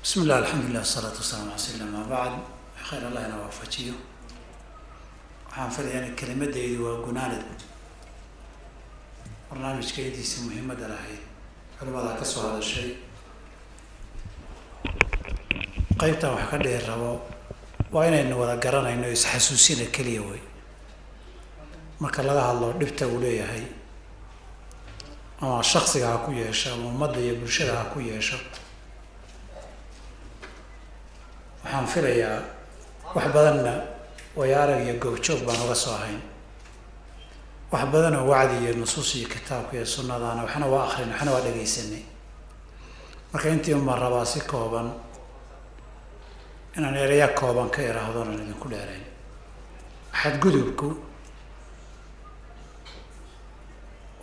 Bismi illah, alxamdulilah, wasalaatu wasalaam ala sl amaa bacd. Khayr Allah ina waafajiyo. Waxaan filayaa in kelimadaydu waa gunaanad barnaamijkaydiisa muhiimadda lahayd. Culimadaa ka soo hadashay qeybtan wax ka dhihi rabo waa inaynu wada garanayno, isxasuusina keliya wey. Marka laga hadlo dhibta uu leeyahay, ama shaksiga ha ku yeesho ama ummadda iyo bulshada ha ku yeesho, waxaan filayaa wax badanna wayaarag iyo goobjoog baan uga soo ahayn. Wax badan oo wacdi iyo nusuus iyo kitaabka iyo sunnadaana waxna waa akrin, waxna waa dhegaysanay. Marka intii unbaan rabaa si kooban inaan ereya kooban ka iraahdo onan idinku dheerayn. Xadgudubku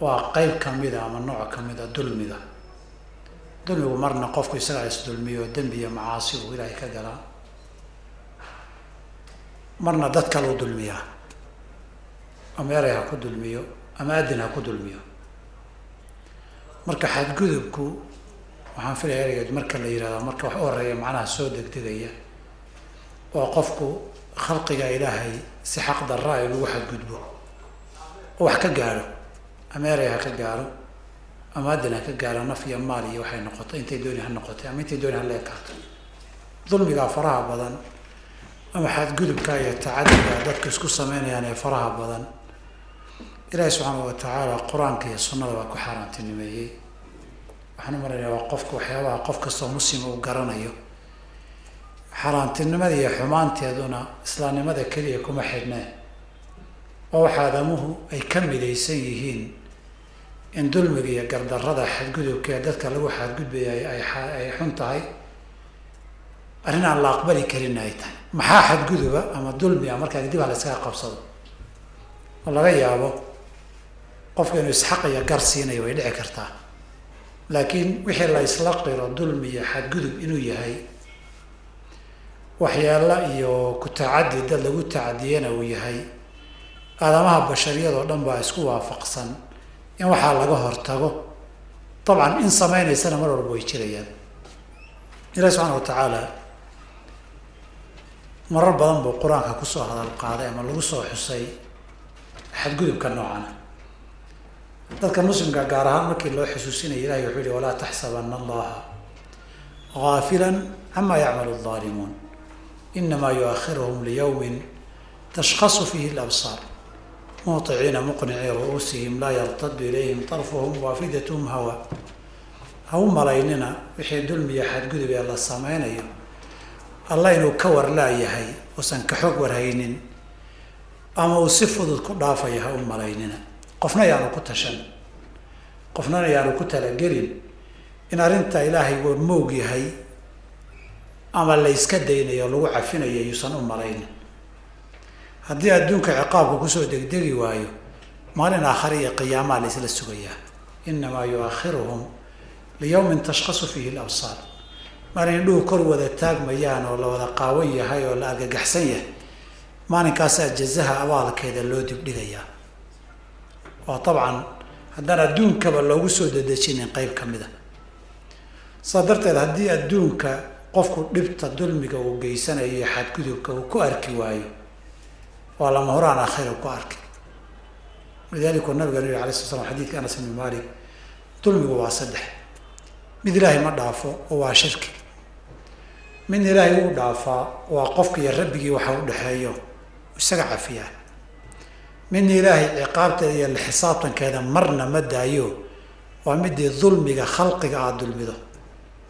waa qeyb kamida ama nooc kamida dulmiga. Dulmigu marna qofku isagaa isdulmiyo, dembi iyo macaasi uu ilaahay ka galaa, marna dad kaleu dulmiyaa, ama erey ha ku dulmiyo ama adin ha ku dulmiyo. Marka xadgudubku, waxaan filaya ereygeed marka la yihahdo, marka wax u horeeya macnaha soo degdegaya oo qofku khalqiga Ilaahay si xaq darra ay lagu xadgudbo oo wax ka gaadho, ama erey ha ka gaaro ama adin ha ka gaaro, naf iyo maal iyo waxay noqoto, intay dooni ha noqotay ama intay dooni ha la ekaato. Dulmigaa faraha badan ama xadgudubka iyo tacadiga dadku isku sameynayaan ee faraha badan, Ilaahi subxaana wa tacaala qur-aanka iyo sunnada waa ku xaaraantinimeeyey. Waxaan u marayna waa qofka waxyaabaha qof kastoo muslima uu garanayo. Xaaraantinimada iyo xumaanteeduna islaamnimada keliya kuma xidhnee, waa wax aadamuhu ay ka midaysan yihiin in dulmiga iyo gardarrada xadgudubka ee dadka lagu xadgudbayay ay xun tahay, arrin aan la aqbali karinna ay tahay. Maxaa xadguduba ama dulmi a? Markaa dib ha la iskaga qabsado oo laga yaabo qofka inuu isxaq iyo gar siinayo, way dhici kartaa. Laakiin wixii la isla qiro dulmi iyo xadgudub inuu yahay, waxyaala iyo ku tacaddi dad lagu tacadiyana uu yahay, aadamaha bashariyadoo dhan baa isku waafaqsan in waxaa laga hortago. Dabcan in sameynaysana mar walba way jirayaan. Ilahi subxaana wa tacaala marar badan buu qur-aanka kusoo hadal qaaday ama lagu soo xusay xadgudubka noocana. Dadka muslimka gaar ahaan markii loo xusuusinaya, ilahi wuxuu yihi: "Walaa taxsabana allaha gaafila cama yacmalu aldaalimuun, inamaa yuakhiruhum liyawmin tashkhasu fiihi alabsaar, muhطiciina muqnicii ru'uusihim, laa yartadu ilayhim tarfuhum waafidatuhum hawa." Ha u malaynina wixii dulmiya xadgudub ee la sameynayo Alla inuu ka warlaayahay, uusan ka xog warhaynin ama uu si fudud ku dhaafayo. Ha u malaynina. Qofna yaanu ku tashan, qofnana yaanu ku talagelin in arrinta Ilaahay uu moog yahay ama la iska daynayo, lagu cafinayo, yuusan u malaynin. Haddii adduunka ciqaabka kusoo degdegi waayo, maalin aakhare iyo qiyaamaa la isla sugayaa. Inamaa yuakhiruhum liyawmin tashkhasu fiihi alabsaar. Maalin indhuhu kor wada taagmayaan oo la wada qaawan yahay oo la argagaxsan yahay, maalinkaasaa jazaha abaalkeeda loo dibdhigayaa. Waa dabcan haddaan adduunkaba loogu soo dedejinin qeyb ka mid a. Saas darteed, haddii adduunka qofku dhibta dulmiga uu geysanayo iyo xadgudubka uu ku arki waayo, waa lama horaan aakhira ku arki. Walidaalika nabiga yiri alay sla slam, xadiidka Anas ibni Malik: "Dulmigu waa saddex. Mid Ilaahay ma dhaafo oo waa shirki. Midna Ilaahay uu dhaafaa, waa qofka iyo rabbigii waxa u dhexeeyo, isaga cafiyaa. Midna Ilaahay ciqaabteeda iyo xisaabtankeeda marna ma daayo, waa midii dulmiga khalqiga aada dulmido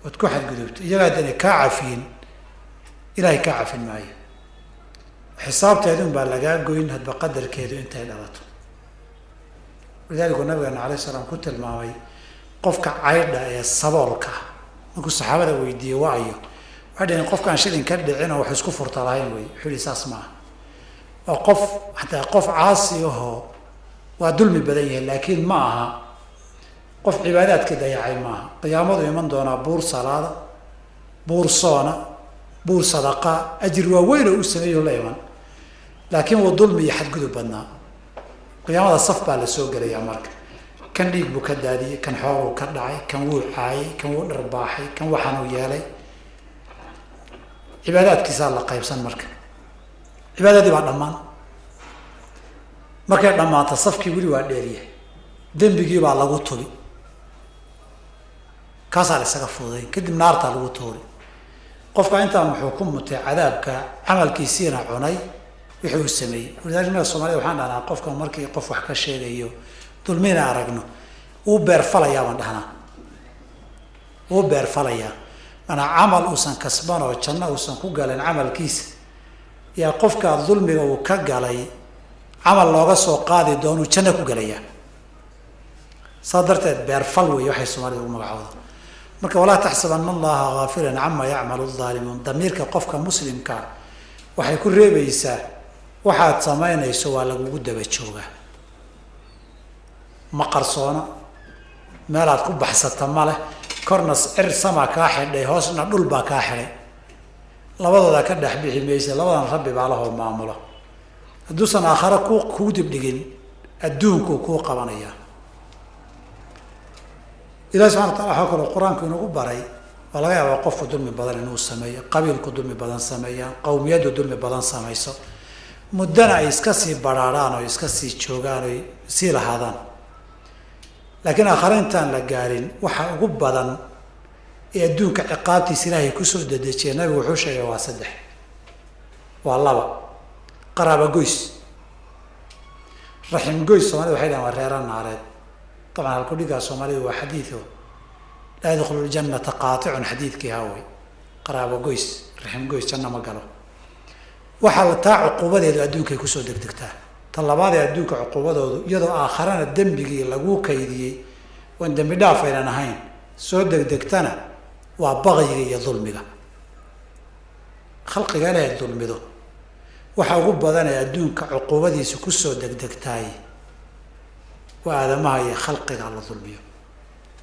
ood ku xadgudubto. Iyaga haddana kaa cafiyin, Ilaahay kaa cafin maayo. Xisaabteeda un baa lagaa goyn hadba qadarkeedu intay dhalato." Walidaalika nabigeena alayh salaam ku tilmaamay qofka caydha ee saboolka ah. Markuu saxaabada weydiiyey waayo, waxay dhaheen: "Qofkaan shilin ka dhicin oo wax isku furta lahayn wey." Wuxuu yihi: "Saas maaha. Waa qof hataa qof caasi ahoo waa dulmi badan yahay, laakiin ma aha qof cibaadaadkii dayacay. Maaha. Qiyaamadu iman doonaa buur salaada, buur soona, buur sadaqa, ajir waaweyn oo u sameeyo la iman, laakiin wuu dulmi iyo xadgudub badnaa. Qiyaamada saf baa la soo gelayaa. Marka kan dhiig buu ka daadiyey, kan xooluu ka dhacay, kan wuu caayay, kan wuu dharbaaxay, kan waxaanuu yeelay." Cibaadaadkiisaa la qaybsan marka, cibaadadii baa dhammaan. Markay dhammaanta safkii weli waa dheeryahay, dembigii baa lagu tubi, kaasaa la isaga fududayn, kadib naartaa lagu tuuri. Qofka intaa muxuu ku mutay? Cadaabka camalkiisiina cunay wixii uu sameeyey. Walidaalika Soomaalida waxaan dhahnaa, qofka markii qof wax ka sheegayo dulmina aragno, wuu beerfalayaa baan dhahnaa, wuu beerfalayaa. Maanaa camal uusan kasban oo janno uusan ku galin camalkiisa, yaa qofkaa dulmiga uu ka galay camal looga soo qaadi doonuu janno ku gelayaa. Saa darteed beerfal wey waxay Soomaalida ugu magacooda. Marka walaa taxsabana allaha gaafilan cama yacmalu daalimuun, damiirka qofka muslimkaa waxay ku reebaysaa waxaad samaynayso waa lagugu daba joogaa, ma qarsoona, meelaad ku baxsata ma leh. Korna cir samaa kaa xidhay, hoosna dhul baa kaa xidhay, labadooda ka dhex bixi maysa. Labadan rabbi baa lahoo maamulo. Hadduusan aakhare ku kuu dibdhigin, adduunkuu kuu qabanayaa. Ilahi subxana wa tacala waxaa kaloo qur-aanku inagu baray, waa laga yaabaa qofku dulmi badan inuu sameeyo, qabiilku dulmi badan sameeyaan, qawmiyaddu dulmi badan samayso, muddana ay iska sii baraarhaan oo iska sii joogaan oy sii lahaadaan. Laakiin aakhare intaan la gaarin, waxa ugu badan ee adduunka ciqaabtiisa ilaahay kusoo dedejiyay, nabigu wuxuu sheegay waa saddex, waa laba: qaraaba goys, raxim goys. Somalida waxay dhahan waa reera naareed. Dabcan halkudhigaa soomaalida waa xadiido laa yadkhulu ljannata qaaticun, xadiidkii haawey. Qaraabo goys, raxim goys janno ma galo. Waxaa la taa cuquubadeedu adduunkay kusoo degdegtaa. Tan labaad ee adduunka cuquubadoodu, iyadoo aakharana dembigii laguu kaydiyey oon dembi dhaaf aynan ahayn soo degdegtana, waa baqyiga iyo dulmiga. Khalqiga ilahay dulmido, waxa ugu badan ee adduunka cuquubadiisa kusoo degdegtaay waa aadamaha iyo khalqiga la dulmiyo.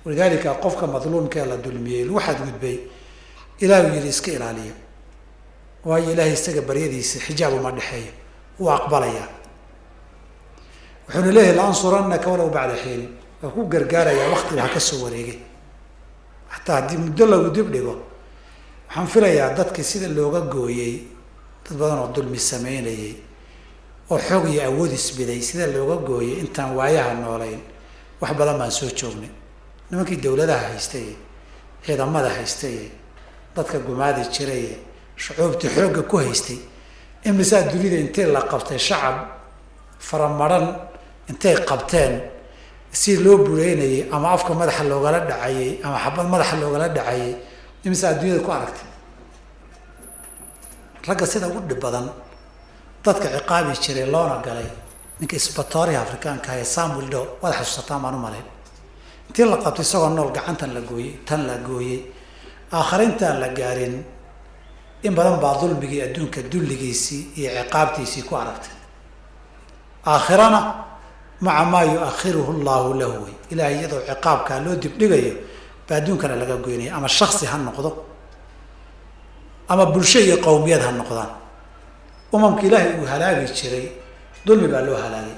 Walidaalika qofka madluumka ee la dulmiyey, lagu xadgudbay, ilaah uu yihi iska ilaaliyo, waayo ilaahay isaga baryadiisa xijaab uma dhexeeyo, wuu aqbalayaa. Wuxuuna leeyahay la ansurannaka walow bacda xiinin, waa ku gargaarayaa waktiba ha ka soo wareegay, xataa haddii muddo lagu dib dhigo. Waxaan filayaa dadkii sida looga gooyey, dad badan oo dulmi sameynayay oo xoog iyo awood isbiday, sida looga gooyey intaan waayaha noolayn wax badan baan soo joognay. Nimankii dawladaha haystay, ciidamada haystay, dadka gumaadi jiray, shucuubtii xoogga ku haystay, imisaa dunida intay la qabtay, shacab faramaran intay qabteen si loo bureynayay ama afka madaxa loogala dhacayay ama xabad madaxa loogala dhacayay, imisaa adduunyada ku aragtay? Ragga sida ugu dhib badan dadka ciqaabi jiray loona galay, ninka isbatooriha Afrikaanka ee Samuel Doe, waad xasuusataan baan u malayn. Intii la qabtay isagoo nool gacantan la gooyey, tan la gooyey. Aakhare intaan la gaarin in badan baa dulmigii adduunka dulligiisii iyo ciqaabtiisii ku aragtay. Aakhirana maca maa yu-akhiruhu allahu lahu wey, ilahay iyadoo ciqaabkaa loo dibdhigayo baa adduunkana laga goynaya, ama shaksi ha noqdo ama bulsho iyo qowmiyad ha noqdaan. Umamka ilaahay uu halaagi jiray dulmi baa loo halaagay.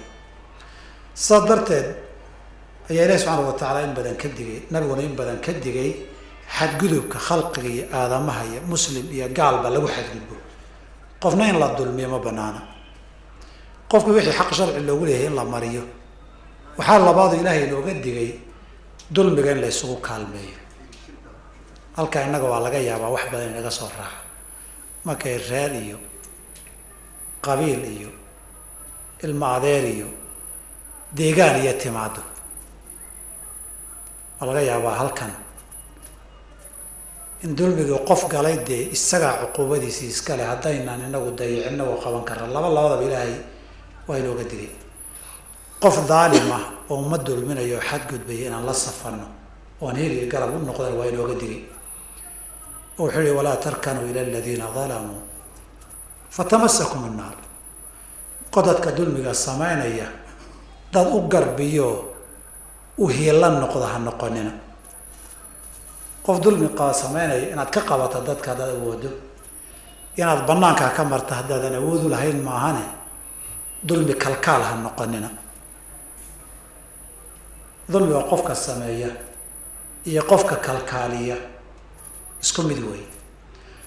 Saas darteed ayaa ilahi subxaana wa tacaala in badan ka digay, nabiguna in badan ka digay xadgudubka khalqiga iyo aadamaha iyo muslim iyo gaalba lagu xadgudbo. Qofna in la dulmiyo ma banaana, qofka wixii xaq sharci loogu leeyahay in la mariyo. Waxaa labaadu ilaahay inooga digay dulmiga in la isugu kaalmeeyo. Halkaa innaga waa laga yaabaa wax badan inaga soo raaco markay reer iyo qabiil iyo ilmo adeer iyo deegaan iyo timaado. Waa laga yaabaa halkan in dulmigii qof galay, dee isagaa cuquubadiisii iskale, haddaynaan inagu dayicin inagoo qaban karra. Laba labadaba ilaahay waa inooga digay. Qof daalim ah oo uma dulminayo oo xadgudbaya inaan la safanno oon hel iyo garab u noqdan waa inooga digay, oo wuxuu yihi walaa tarkanuu ila aladiina dalamuu fatamasakum annaar. Qodadka dulmiga samaynaya dad u garbiyo u hiila noqda ha noqonina. Qof dulmi qaba samaynaya inaad ka qabato dadka haddaad awoodo, inaad banaankaa ka marta haddaadan awoodu lahayn maahane, dulmi kalkaal ha noqonina. Dulmiga qofka sameeya iyo qofka kalkaaliya isku mid wey.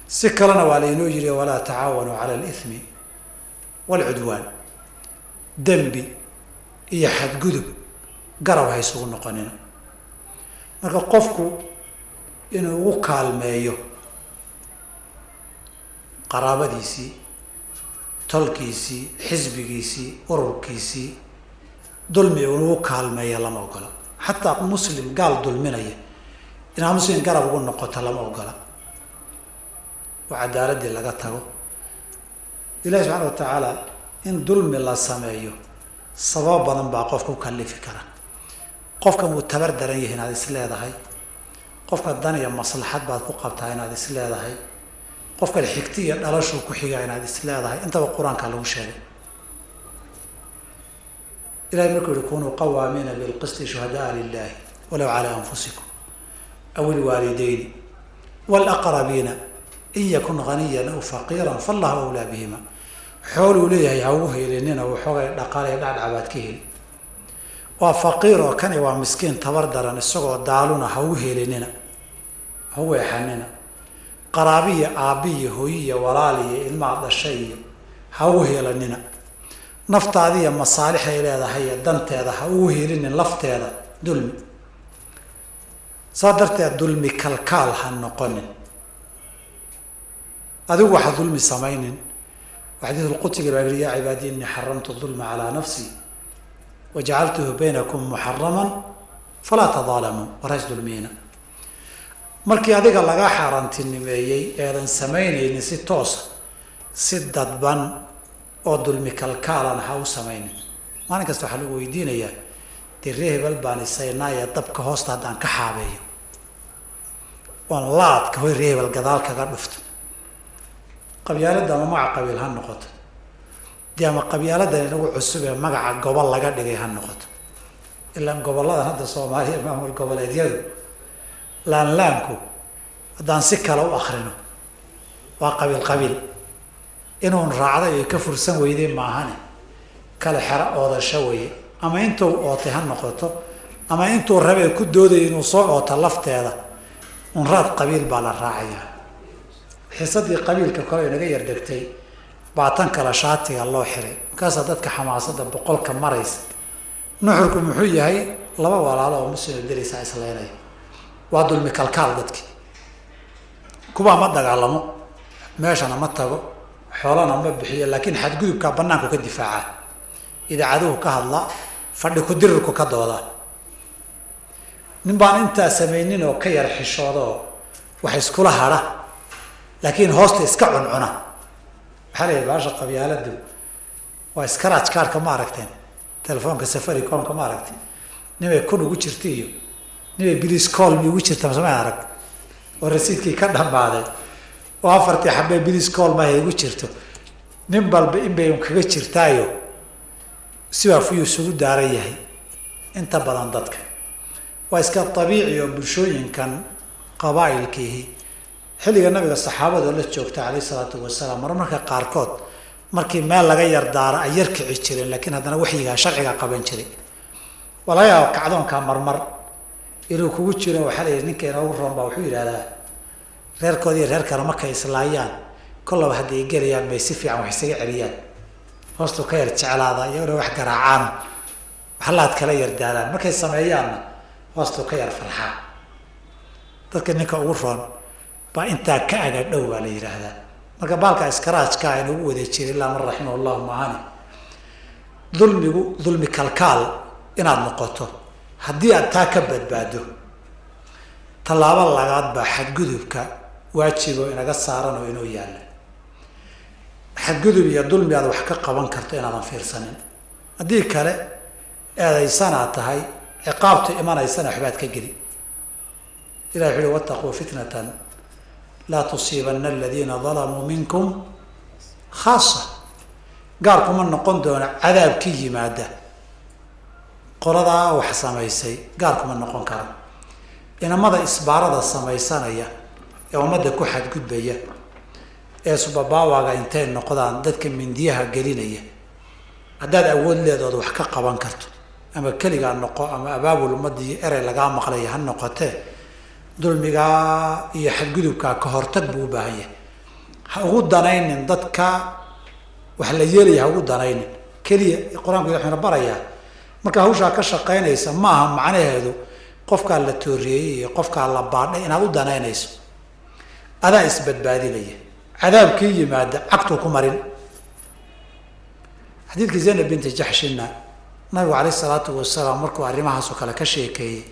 Si kalena waa laynoo yidhi walaa tacaawanuu cala alithmi waalcudwaan, dembi iyo xadgudub garab ha isugu noqonina. Marka qofku inuu ugu kaalmeeyo qaraabadiisii, tolkiisii, xisbigiisii, ururkiisii, dulmi ugu kaalmeeya lama ogola. Xataa muslim gaal dulminaya inaad muslim garab ugu noqoto lama ogola, oo cadaaladdii laga tago. Ilahi subxaana wa tacaala in dulmi la sameeyo sabab badan baa qofka ku kalifi kara. Qofkan wuu tabar daran yahay inaad is leedahay, qofka dan iyo maslaxad baad ku qabtaa inaad is leedahay, qofkan xigti iyo dhalashuu ku xigaa inaad is leedahay. Intaba qur-aankaa lagu sheegay. Ilahay markuu yihi kunuu qawaamiina bilqisti shuhadaa lilahi walow calaa anfusikum aw ilwaalidayni waalaqrabiina in yakun ghaniyan aw faqiiran fallahu awlaa bihima. Xooluu leeyahay ha ugu helinina, waxoogay dhaqaalaya dhacdhac baad ka heli. Waa faqiir oo kani waa miskiin tabar daran, isagoo daaluna ha ugu helinina, ha ugu exanina. Qaraabiya, aabbiiyo, hooyiyo, walaaliyo, ilmaha dhashay iyo ha ugu helanina. Naftaadiiyo masaalixay leedahay iyo danteeda ha ugu helinin lafteeda dulmi. Saa darteed dulmi kalkaal ha noqonin, adigu waxa dulmi samaynin. Xadiisulqudsiga baa yidhi yaa cibaadii innii xaramtu dulma calaa nafsi wajacaltuhu baynakum muxaraman falaa tadaalamuu, warays dulmiina. Markii adiga lagaa xaaraantinimeeyey eedan samaynaynin si toosa, si dadban oo dulmi kalkaalan ha u samaynin. Maalin kasta waxaa lagu weydiinayaa, dee ree hebel baan isaynaaye, dabka hoosta haddaan ka xaabeeyo oon laadka hoy ree hebel gadaal kaga dhufto. Qabyaaladda ama magaca qabiil ha noqoto, dee ama qabyaaladan inagu cusub ee magaca gobol laga dhigay ha noqoto. Ilaan gobolladan hadda Soomaaliya maamul goboleedyadu laanlaanku haddaan si kale u akrino waa qabiil qabiil inuun raacday ay ka fursan weydeen maahane, kale xero oodasho weye. Ama intuu ootay ha noqoto, ama intuu rabee ku doodayay inuu soo ooto lafteeda, un raad qabiil baa la raacayaa. Xisadii qabiilka kale inaga yar degtay baa tan kale shaatiga loo xiray. Markaasaa dadka xamaasadda boqolka maraysa. Nuxurku muxuu yahay? Laba walaalo oo muslim darisaa islaynaya, waa dulmi kalkaal. Dadki kuwaa ma dagaalamo, meeshana ma tago, xoolana ma bixiyo, laakiin xadgudubkaa banaanku ka difaacaa, idaacaduhu ka hadlaa, fadhi ku-dirirku ka doodaa. Nin baan intaa samaynin oo ka yar xishoodaoo wax iskula hadha, laakiin hoosta iska cuncuna. Waxaa la yidhi baasha qabyaaladu waa scratch cardka, ma aragteen? Telefoonka Safaricomka ma aragtay? Nimay kun ugu jirta iyo nimay please call me ugu jirta masama arag, oo rasiidkii ka dhammaaday oo afartii xabee please call mahay igu jirto. Nin balba in bay kaga jirtaayo, sibaa fuyuu isugu daaran yahay. Inta badan dadka waa iska abiici oo bulshooyinkan qabaa'ilkiihi xilliga nabiga saxaabada la joogta caleyh isalaatu wasalaam, marmarka qaarkood markii meel laga yar daaro ay yar kici jireen, laakiin haddana waxyigaa sharciga qaban jiray. Waa laga yaaba kacdoonkaa marmar inuu kugu jiro. Waxaa la yidhi ninka inoogu roon baa wuxuu yidhahdaa reerkoodi iyo reer kale markay islaayaan, kollaba hadday gelayaan may si fiican wax isaga celiyaan, hoostuu ka yar jeclaada, iyagona wax garaacaan, waxlaad kala yar daalaan markay sameeyaanna hoostuu ka yar farxaa. Dadka ninka ugu roon baa intaa ka aga dhow baa la yidhaahdaa. Marka baalka iskaraajka aynugu wada jira ilaa man raximah llahu maahane, dulmigu dulmi kalkaal inaad noqoto, haddii aad taa ka badbaado, tallaabo lagaad baa xadgudubka waajibo inaga saaran oo inoo yaalla. Xadgudub iyo dulmi aad wax ka qaban karto inaadan fiirsanin, haddii kale eedaysanaad tahay, ciqaabtu imanaysana waxbaad ka geli. Ilahi wuxu uhi wattaquu fitnatan laa tusiibana aladiina dalamuu minkum khaasa. Gaar kuma noqon doono cadaabkii yimaada qoladaa wax samaysay, gaar kuma noqon karo. Inamada isbaarada samaysanaya ee ummadda ku xadgudbaya ee subabawaga intay noqdaan dadka mindiyaha gelinaya, haddaad awood leedood wax ka qaban karto, ama keligaa noqo ama abaabul ummadii erey lagaa maqlaya ha noqotee, dulmigaa iyo xadgudubkaa ka hortag buu u baahan yahay. Ha ugu danaynin dadka wax la yeelaya, ha ugu danaynin keliya. Qur-aanku wuxuuna barayaa marka hawshaa ka shaqaynaysa ma aha macnaheedu qofkaa la tooriyeeyey iyo qofkaa la baadhay inaad u danaynayso. Adaa isbadbaadinaya, cadaabkii yimaada cagtuu ku marin. Xadiidkii Zaynab binti Jaxshinna nabigu caleyh isalaatu wasalaam markuu arrimahaasoo kale ka sheekeeyey,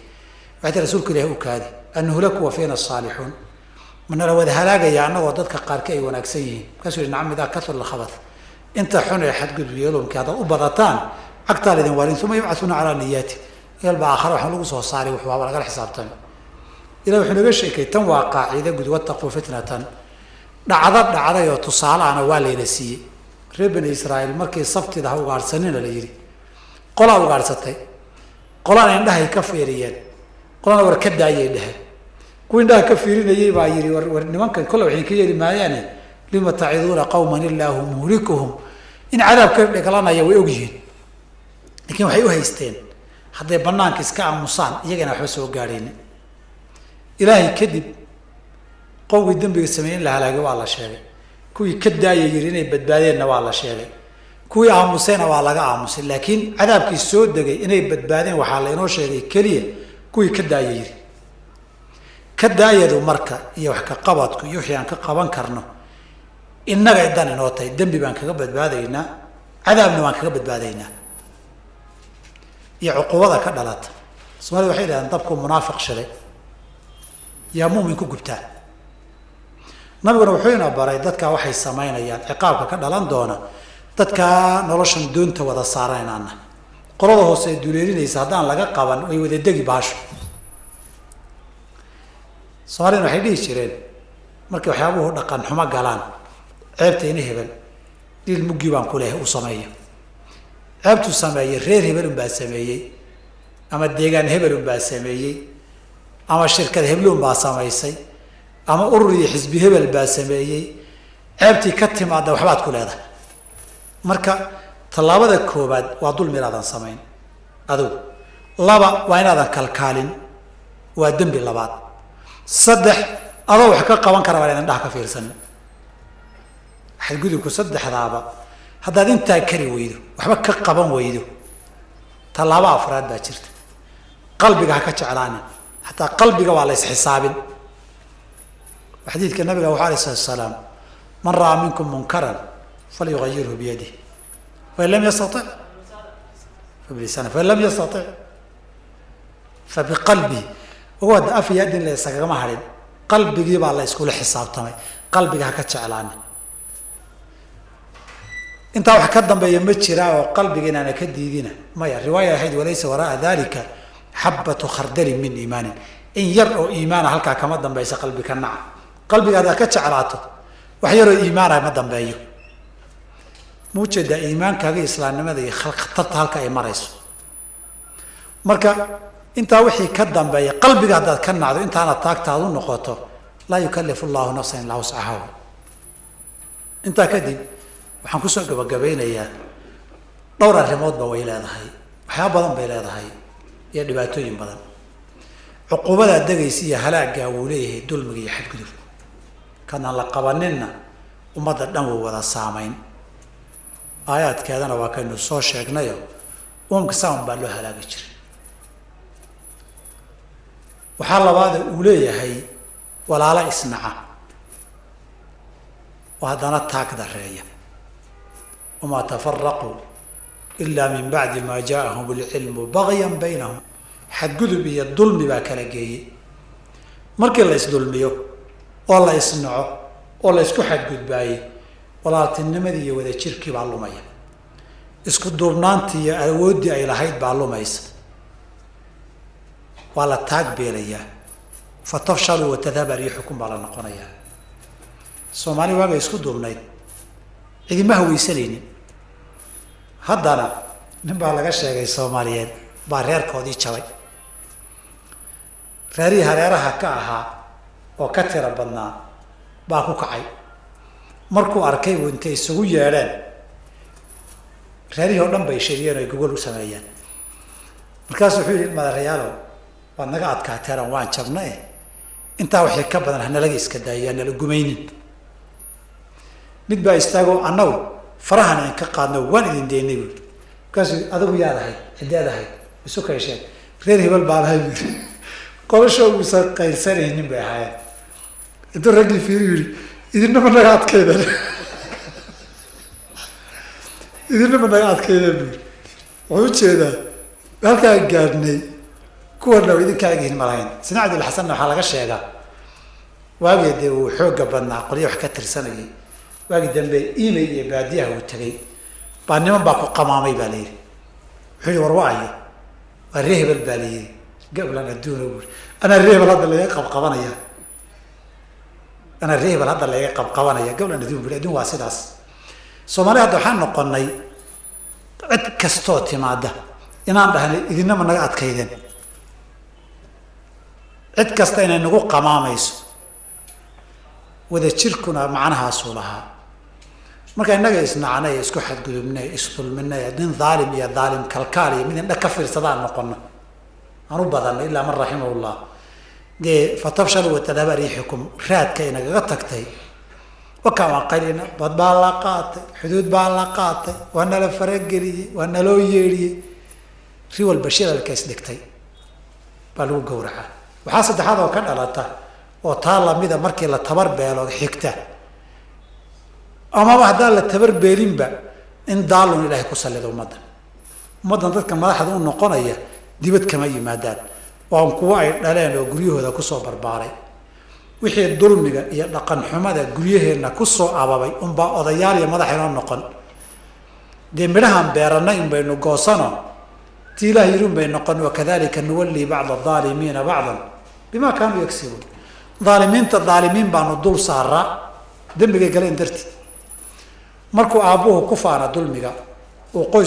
waxay tii rasuulka ilahi u kaadi anuhlaku wa fiina asaalixuun, manala wada halaagaya annagoo dadka qaarki ay wanaagsan yihiin? Markaasuu yihi nacam, idaa kathura alkhabath, inta xun ee xadgudub yeelumkii haddaad u badataan cagtaa laydin warin, uma yubcathuuna calaa niyaati, yalba aakhare waxaan lagu soo saaray wuxuaba lagala xisaabtami. Ilah wuxuu naga sheekay tan waa qaaciida guud, wattaquu fitnatan, dhacdo dhacday oo tusaale ahna waa layna siiyey. Reer Bani Israa'iil markii sabtida ha ugaadhsanina la yidhi, qolaa ugaadhsatay, qolana indhahay ka fiiriyeen, qolana war ka daayay dheheen. Kuwii indhaha ka fiirinayay baa yidhi war war nimankan kolle waxay ka yeeli maayaane, lima taciduuna qawman illaahu muhlikuhum, in cadaab ka dheglanaya way ogyihiin, laakiin waxay u haysteen hadday banaanka iska aamusaan iyagana waxba soo gaadhaynin. Ilaahay kadib qowgii dembiga sameeyey in la halaagay waa la sheegay, kuwii ka daaya yidhi inay badbaadeenna waa la sheegay, kuwii aamusayna waa laga aamusay, laakiin cadaabkii soo degay inay badbaadeen waxaa lainoo sheegay keliya kuwii ka daaya yidhi. Ka daayadu marka iyo wax ka qabadku iyo wixii aan ka qaban karno innagay dan inoo tahay, dembi baan kaga badbaadaynaa, cadaabna waan kaga badbaadaynaa iyo cuqubada ka dhalata. Soomaalida waxay yidhahdeen dabku munaafiq shilay yaa mu'min ku gubtaa. Nabiguna wuxuu ina baray dadkaa waxay samaynayaan ciqaabka ka dhalan doona, dadkaa noloshan doonta wada saaranaana qolada hoose ee duleelinaysa haddaan laga qaban way wada degi baasho. Soomaalidana waxay dhihi jireen markay waxyaabuhu dhaqan xumo galaan, ceebta ina hebel dhiil muggii baan ku lehay uu sameeyo, ceebtuu sameeyey reer hebel unbaa sameeyey, ama deegaan hebel unbaa sameeyey, ama shirkad hebel unbaa samaysay, ama urur iyo xisbi hebel baa sameeyey, ceebtii ka timaadda waxbaad ku leedahay. Marka tallaabada koobaad waa dulmi inaadan samayn adugu, laba waa inaadan kalkaalin, waa dembi labaad, saddex adoo wax ka qaban kara waa inaadan indhaha ka fiirsanin. Xadgudubku saddexdaaba haddaad intaa kari weydo, waxba ka qaban weydo, tallaabo afraad baa jirta. Qalbiga ha ka jeclaanin, xataa qalbiga waa la isxisaabin. Xadiidka nabiga wuxu alay salatu salaam, man ra'aa minkum munkaran falyugayirhu biyadih, fain lam yastatic fabilisani, fain lam yastatic fabiqalbihi. Ogoad af iyo adin la isagagama hadhin, qalbigii baa la iskula xisaabtamay. Qalbiga ha ka jeclaanin. Intaa wax ka dambeeya ma jiraa oo qalbiga inaana ka diidina? Maya. Riwaaya ahayd walaysa wara'a dalika xabatu khardalin min iimaanin, in yar oo iimaana halkaa kama dambaysa. Qalbi ka naca, qalbiga haddaad ka jeclaato wax yaroo iimaana ma dambeeyo. Ma ujeedaa iimaankaaga islaamnimada iyo khatarta halka ay marayso? Marka intaa wixii ka dambeeya qalbiga haddaad ka nacdo, intaana taagtaadu noqoto, laa yukalifu allahu nafsan illaa wuscaha. Intaa kadib waxaan kusoo gabagabeynayaa dhowr arrimoodba way leedahay, waxyaaba badan bay leedahay iyo dhibaatooyin badan. Cuquubadaa degaysa iyo halaaggaa wuu leeyahay dulmiga iyo xadgudubku, kanaan la qabaninna ummadda dhan wuu wada saamayn. Aayaadkeedana waa kaynu soo sheegnayo, umamka saaman baa loo halaagi jiray. Waxaa labaada uu leeyahay walaalo isnaca oo haddana taag dareeya, wamaa tafaraquu ilaa min bacdi maa jaaahum alcilmu bagyan baynahum. Xadgudub iyo dulmi baa kala geeyey. Markii la isdulmiyo oo la isnaco oo la isku xadgudbaayey, walaaltinimadii iyo wadajirkii baa lumaya, isku duubnaantii iyo awooddii ay lahayd baa lumaysa, waa la taag beelayaa. Fatafshaluu watadhaba riixukum baa la noqonayaa. Soomaali waagay isku duubnayd cidima haweysanaynin. Haddana nin baa laga sheegay Soomaaliyeed baa reerkoodii jabay, reerihii hareeraha ka ahaa oo ka tira badnaa baa ku kacay. Markuu arkay buu intay isugu yeedheen reerihii oo dhan bay shiriyeen oo ay gogol u sameeyeen. Markaasuu wuxuu yihi, madaxyaalow, waad naga adkaateeran, waan jabna, e intaa waxay ka badan hanalaga iska daayo, aan nala gumaynin. Mid baa istaagoo annagu farahan idin ka qaadno, waan idin deynay buui. Markaasuu adigu yaad ahayd, cideed ahayd, isu kay sheeg. Reer hebel baan ahay buui. Qolasho uusan qaylsanaynin bay ahaayeen. Intuu raggii fiiri yidhi, idinama naga adkaydan, idinama naga adkaydan buui. Wuxuu ujeedaa halkaan gaadhnay kuwana idinka agyihin ma lahayn. Sina Cabdilxasanna waxaa laga sheegaa waagii dee uu xoogga badnaa, qolya wax ka tirsanayay, waagii dambe imay iyo baadiyaha uu tegay baa niman baa ku qamaamay baa la yidhi. Wuxuu yihi, war wa-ayo, waa ree hebel baa la yidhi. Gablan adduuna buuri, anaa ree hebel hadda laga qabqabanaya, anaa ree hebel hadda laga qabqabanaya, gablan adduun buri. Adduun waa sidaas. Soomaali hadda waxaan noqonay cid kastoo timaada inaan dhahnay idinama naga adkaydeen, cid kasta inay nagu qamaamayso. Wada jirkuna macnahaasuu lahaa. Marka innaga isnacnay, isku xadgudubnay, isdulminay, nin dhaalim iyo dhaalim kalkaal iyo mid indha ka fiirsadaan noqono aan u badanay, ilaa man raximahullah. Dee fatafshalu watadhaba riixikum raadka inagaga tagtay. Wakaan waan qaylina, bad baa la qaatay, xuduud baa la qaatay, waa nala farageliyey, waa naloo yeedhiyey. Ri walba shilalka isdhigtay baa lagu gowracaa. Waxaa saddexaad oo ka dhalata oo taa lamida, markii la tabar beelo xigta, amaba haddaan la tabar beelinba, in daalun ilaahay ku sallido ummadda. Ummaddan dadka madaxda u noqonaya dibad kama yimaadaan, waan kuwo ay dhaleen oo guryahooda kusoo barbaaray. Wixii dulmiga iyo dhaqan xumada guryaheenna kusoo ababay unbaa odayaal iyo madax inoo noqon. Dee midhahan beeranay unbaynu goosano, ti ilaah yiri unbay noqon, wakadalika nuwallii bacda aalimiina bacdan bima kaanuu yagsibuun. Daalimiinta daalimiin baanu dul saaraa dembigay galeen dartii. Markuu aabbuhu ku faana dulmiga uu qoys